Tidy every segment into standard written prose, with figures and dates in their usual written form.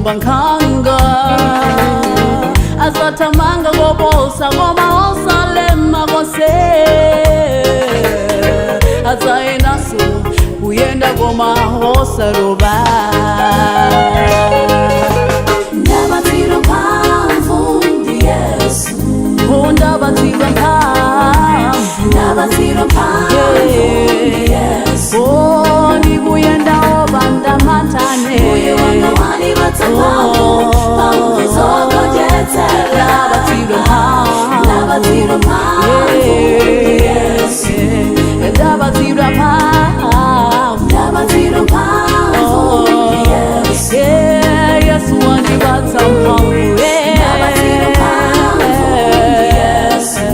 chiwombankhanga. Azathamanga koposa koma osalema konse, adzayendanso kuyenda koma osatopa. Ndapatsidwa mphamvu ndi Yesu. Ndapatsidwa mphamvu. Ndapatsidwa mphamvu ndi Yesu. Oh, ndikuyenda opanda mantha ine. Mbuye wanga wandipatsa mphamvu, mphamvu zogonjetsera. Ndapatsidwa mphamvu. Ndapatsidwa mphamvu ndi Yesu. Ndapatsidwa mphamvu. Ndapatsidwa mphamvu ndi Yesu. Yeah, Yesu wandipatsa mphamvu. Ndapatsidwa mphamvu ndi Yesu.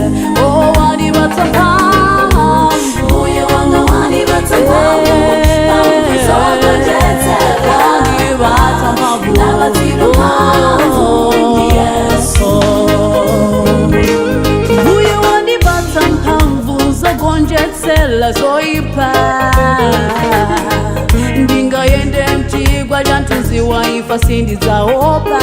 Oh, wandipatsa mphamvu. Mbuye wanga wandipatsa mphamvu, mphamvu zogonjetsera. Wandipatsa mphamvu. Ndapatsidwa mphamvu ndi Yesu. Mbuye wandipatsa mphamvu zogonjetsera zoyipa. Ndingayende mchigwa cha mthunzi wa imfa, sindidzaopa.